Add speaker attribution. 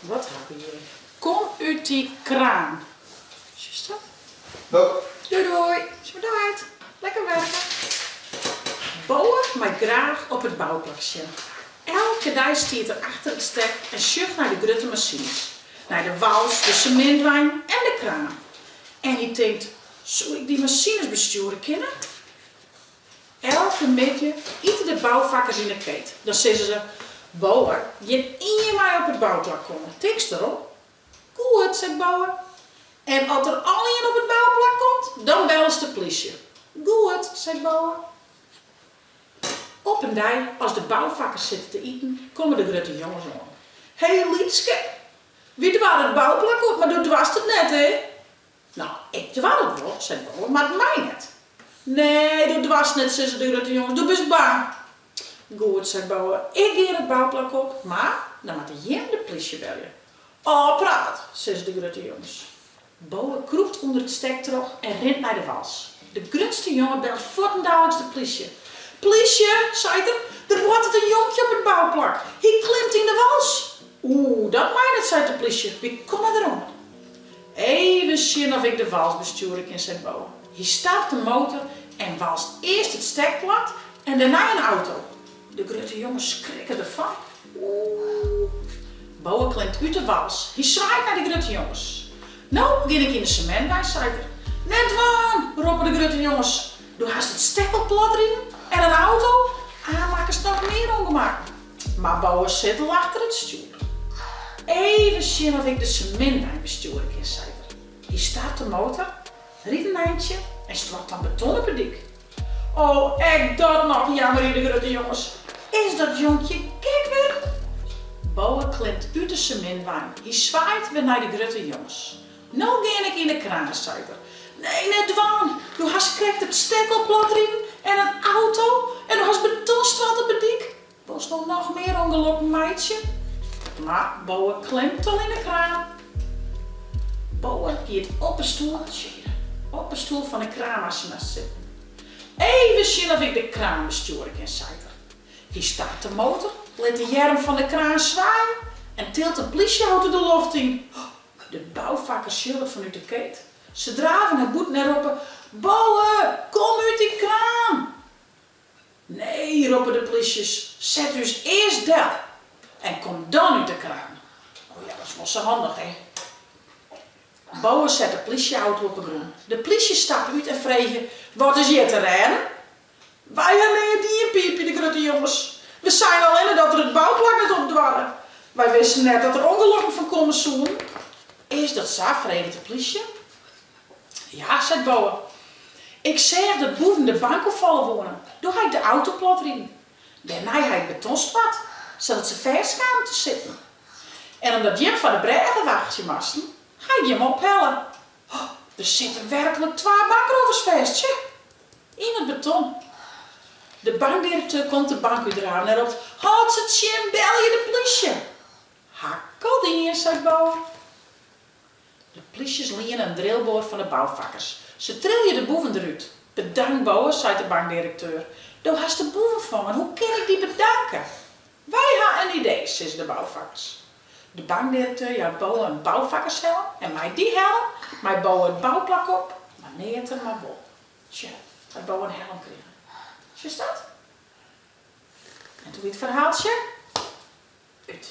Speaker 1: Wat ha we hjir? Kom út dy kraan. Sjochst dat?
Speaker 2: No.
Speaker 1: Doei doei. Sjogge we deit. Lekker werke. Bowe mei graach op it bouplak sjen. Elke dei stiet er achter it stek en sjocht nei de grutte masines. Nei de wals, de semintwein en de kraan. En hy tinkt, soe ik dy masines bestjoere kinne? Elke middei ite de boufakkers yn 'e keet. Dan sizze se, Bowe, gjin ien mei op it bouplak komme, tinkst derom? Goed, seit Bowe. En as der al ien op it bouplak komt, dan bellest de plysje. Goed, seit Bowe. Op in dei, as de boufakkers sitte te iten, komme de grutte jonges oan. Hé, Lytske, wy doare it bouplak op, mar do doarst it net, hè? No, ik doar it wol, seit Bowe, mar it mei net. Nee, do doarst net, sizze de grutte jonges, do bist bang. Goed, seit Bowe, ik gean it bouplak op, mar dan moatte jim de plysje belje. Ofpraat, sizze de grutte jonges. Bowe krûpt ûnder it stek troch en rint nei de wals. De grutste jonge belt fuortendaliks de plysje. Plysje, seit er, der boartet in jonkje op it bouplak. Hy klimt yn de wals. Oeh, dat mei net, seit de plysje, wy komme deroan. Even sjen of ik de wals bestjoere kin, seit Bowe. Hy start de motor en walst earst it stek plat en dêrnei in auto. De grutte jonges skrikke derfan. Oeh. Bowe klimt út de wals. Hy swaait nei de grutte jonges. No gean ik yn de semintwein, seit er. Net dwaan! roppe de grutte jonges. Do hast it stek al platriden en in auto, aanst makkest noch mear ûngemakken. Mar Bowe sit al achter it stjoer. Even sjen of ik de semintwein bestjoere kin, seit er. Hy start de motor, rydt in eintsje en stoart dan beton op 'e dyk. O, ek dat noch, jammerje de grutte jonges. Is dat jonkje gek wurden? Bowe klimt út de semintwein. Hy swaait wer nei de grutte jonges. No gean ik yn 'e kraan, seit er. Nee, net dwaan! Do hast krekt it stek al platriden en in auto en do hast beton stoart op 'e dyk. Wolst no noch mear ûngelokken meitsje? Mar Bowe klimt al yn 'e kraan. Bowe giet op 'e stoel, op 'e stoel fan 'e kraanmasine sitten. Even sjen of ik de kraan bestjoere kin, seit er. Hy start de motor, lit de earm fan de kraan swaaie en tilt in plysjeauto de loft yn. De boufakkers sjogge it fanút de keet. Se drave nei bûten en roppe, Bowe, kom út dy kraan! Nee, roppe de plysjes, set ús earst del en kom dan út de kraan. Oh ja, dat is wol sa handich, hè. Bowe set de plysje-auto op 'e grûn. De plysjes stappe út en freegje, Wat is hjir te rêden? Wy ha neat dien, piipje de grutte jonges. We seine allinne dat er it bouplak net opdoarde. Wy wisten net dat der ûngelokken fan komme soenen. Is dat sa? freget de plysje. Ja, seit Bowe. Ik seach dat boeven de bank oerfalle woene. Doe ha ik de auto platriden. Dêrnei ha ik beton stoart, sadat se fêst kamen te sitten. En omdat jim foar de brêge wachtsje moasten, ha ik jim ophelle. Der sitte werklik twa bankrovers fêst, tsje. Yn it beton. De bankdirekteur komt de bank útdraven en ropt, Hâld se tsjin, belje de plysje! Ha 'k al dien, seit Bowe. De plysjes liene in drilboar fan de boufakkers. Se trilje de boeven derút. Bedankt Bowe, seit de bankdirekteur. Do hast de boeven fongen, hoe kin ik dy bedanke? Wy ha in idee, sizze de boufakkers. De bankdirekteur jout Bowe in boufakkershelm en mei dy helm mei Bowe it bouplak op wannear't er mar wol. Tsje, hat Bowe in helm krigen. Sjochst dat? En doe wie it ferhaaltsje út.